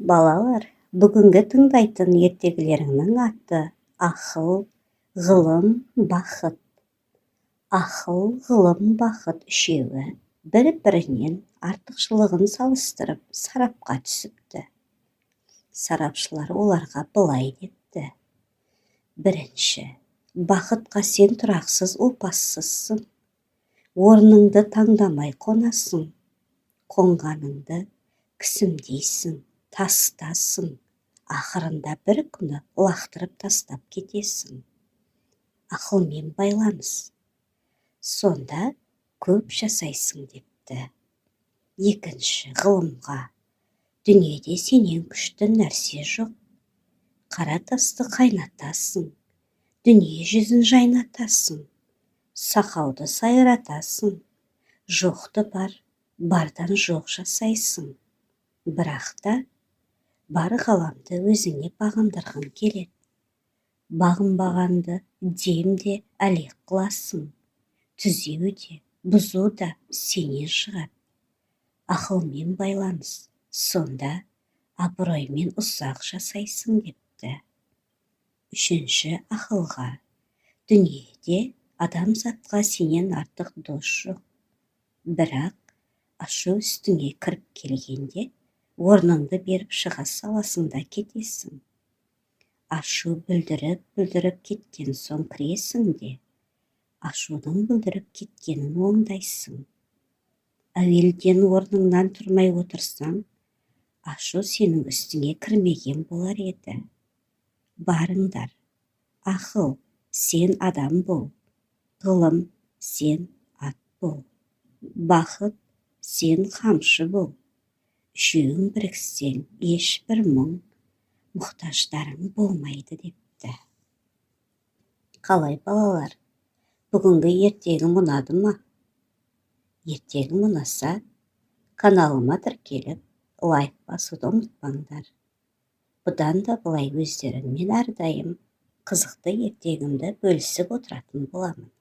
Балалар, бүгінгі тыңдайтын ертегілеріңнің аты «Ақыл, ғылым, бақыт». Ақыл, ғылым, бақыт үшеуі бір-бірінен артықшылығын салыстырып, сарапқа түсіпті. Сарапшылар оларға былай депті: Бірінші, бақытқа: сен тұрақсыз, опасызсың, орныңды таңдамай қонасың, қонғаныңды кісімдейсің, тасытасың, ақырында бір күні лақтырып тастап кетесің. Ақылмен байланыс, сонда көп жасайсың, депті. Екінші, ғылымға: дүниеде сенен күшті нәрсе жоқ, қара тасты қайнатасың, дүние жүзін жайнатасың, сақауды сайратасың, жоқты бар, бардан жоқ жасайсың, бірақ та бар ғаламды өзіңе бағындырғың келеді. Бағынбағанды демде әлек қыласың, түзеу де, бұзу да сенен шығады. Ақылмен байланыс, сонда абыроймен ұзақ жасайсың, депті. Үшінші, ақылға: дүниеде адамзатқа сенен артық дос жоқ, бірақ ашу үстіңе кіріп келгенде, орныңды беріп шыға саласың да кетесің. Ашу бүлдіріп-бүлдіріп кеткен соң кіресің де, ашудың бүлдіріп кеткенін оңдайсың. Әуелден орныңнан тұрмай отырсаң, ашу сенің үстіңе кірмеген болар еді. Барыңдар, ақыл, сен адам бол, ғылым, сен ат бол, бақыт, сен қамшы бол. Үшеуің біріксең, ешбір мұң мұқтаждарың болмайды, депті. Қалай, балалар, бүгінгі ертегім ұнады ма? Ертегім ұнаса, каналыма тіркеліп, лайк басуды ұмытпаңдар. Бұдан да былай өздеріңмен әрдайым қызықты ертегімді бөлісіп отыратын боламын.